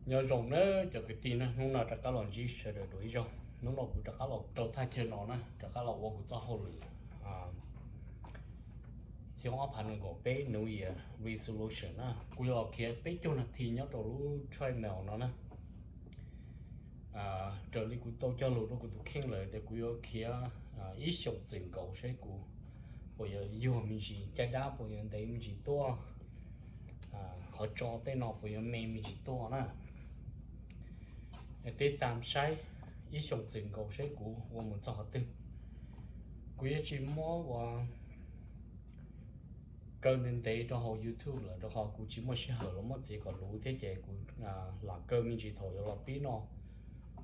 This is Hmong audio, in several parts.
Nyob zoo na cov kwv tij na, hnub no rov qab los ntsib sawv daws dua ib zaug. Hnub no kuv rov qab los rau thaj chaw no na, rov qab los ua kuv txoj hauj lwm xyoo ob phav nees nkaum peb New Year resolution na. Kuv yuav los khiav peb caug nas this nyob rau lub treadmill no na. Raws li kuv tau cog lus rau kuv tus kheej lawm tias kuv yuav khiav ib xyoos txwm nkaus seb kuv puas yuav yuag me ntsis, caj dab puas yuav ntev me ntsis tuaj, qhov tso tej no puas yuav me me ntsis tuaj na. Tib tam saib ib xyoos txwm nkaus seb kuv ua mus txog qhov twg. Kuv yuav tsis muab ua kaw ntev ntev rau hauv YouTube lawm, rau qhov kuv tsis muaj sij hawm los muab txiav kom luv thiab ces kuv lam kaw me ntsis thaum yuav los pib no.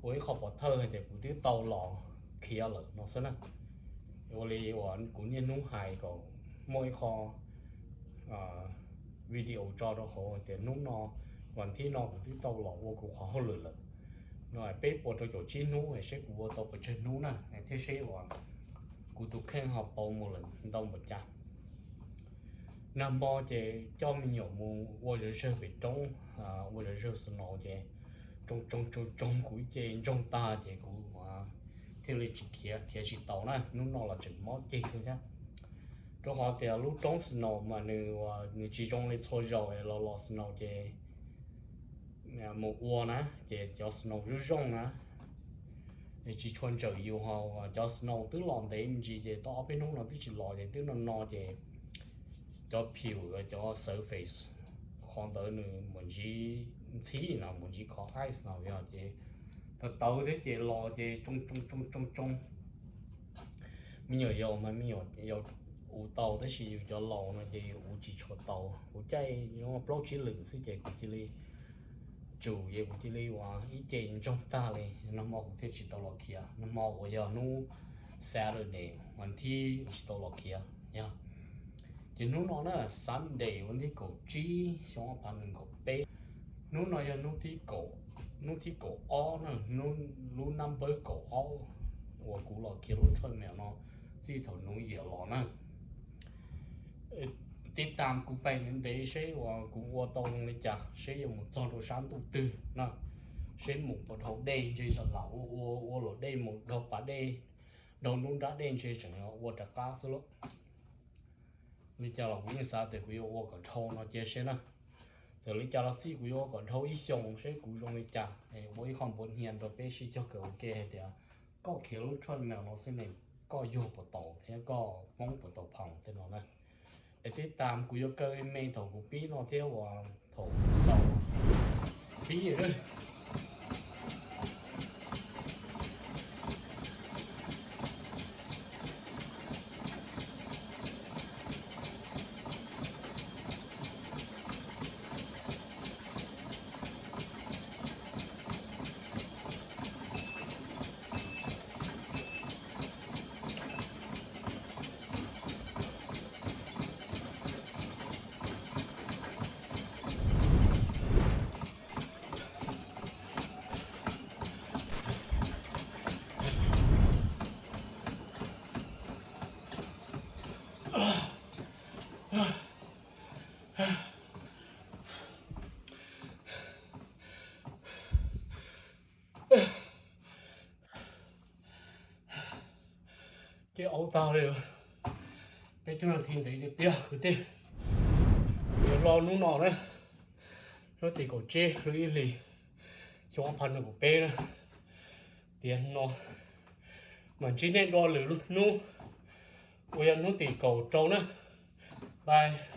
Ua ib qho pov thawj hais tias kuv twb tau los khiav lawm no xwb na. Ua li uas kuv niaj hnub hais kom muaj ib qho video tso rau hauv tias hnub no, vas thib no kuv twb tau los ua kuv qhov hauj lwm lawm. No peb puas rau caum tsib hnub seb kuv ua tau pes tsawg hnub na, thiab seb uas kuv tus kheej ho pauv mus lawm ntau npaum cas. Nag hmo ces coj me nyuam mus ua zov zawg pem roob, ua zov zawg snow ces tsoo tsoo tsoo tsoo kuv ib ce ntsoog tag ces kuv thiaj li tsis khiav, khiav tsis tau na. Hnub no los tseem mob ceg kawg thiab, rau qhov tias lub roob snow mas nws, nws tsis zoo li txhua zaus es los los snow ces mus ua na ces cov snow zoo zoo na, tsis tshua ntsawm yus ho. Cov snow twb los ntev me ntsis ces tau ob peb hnub no twb tsis los ces twb no no ces cov phew, cov surface qhov ntawd nws mus ntsib ntxhib no, mus ntsib qhov ice no yog ces tawv tawv thiab ces los ces tsoo tsoo tsoo tsoo tsoo. Me nyuam yaus mas me nyuam yaus uv tau, tab sis yus cov laus no ces yus uv tsis tshua tau. Kuv caij plaub tsib lwm xwb ces kuv cia li tsum, ces kuv cia li ua ib ce ntsoog tag li. Nag hmo kuv thiaj tsis tau los khiav, nag hmo uas yog hnub Saturday, vas thib tsis tau los khiav yog. Ces hnub no na, Sunday vas thib kaum tsib xyoo ob phav nees nkaum peb, hnub no yog hnub thib kaum, hnub thib kaum ob na, lub nab npawb kaum ob uas kuv los khiav lub treadmill no txij thaum New Year los na. Tib tam kuv pais ntev ntev seb uas kuv ua tau zoo li cas, seb yuav mus txog rau sab ntuj twg na, seb mus puas dhau dej, ntshe lam ua ua ua luam dej mus dhau pas dej, dhau nruab nrab dej ntshe tseem ua rov qab xwb lauj. Li cas los kuv yeej xav tias kuv yuav ua kom dhau no cia seb na. Txawm li cas los xij kuv yuav ua kom dhau ib xyoos seb kuv zoo li cas, ua ib qho npuav hnia rau peb sib cog kawm ua ke hais tias koj khiav lub treadmill no xwb ne, koj yuag puas tau thiab koj poob puas tau phoom tej no na. Es tib tam kuv yuav kaw me thaum kuv pib no thiab uas thaum xaus pib. Ces aub tag li, peb caug nas this ntev tiag tiag kwv tij. Yuav hlo hnub no na, hnub tim kaum tsib lub ib hlis xyoo ob phav nees nkaum peb na. Tiam no mas ntsib nej dua lwm lub hnub uas yog hnub tim kaum rau na. Bye.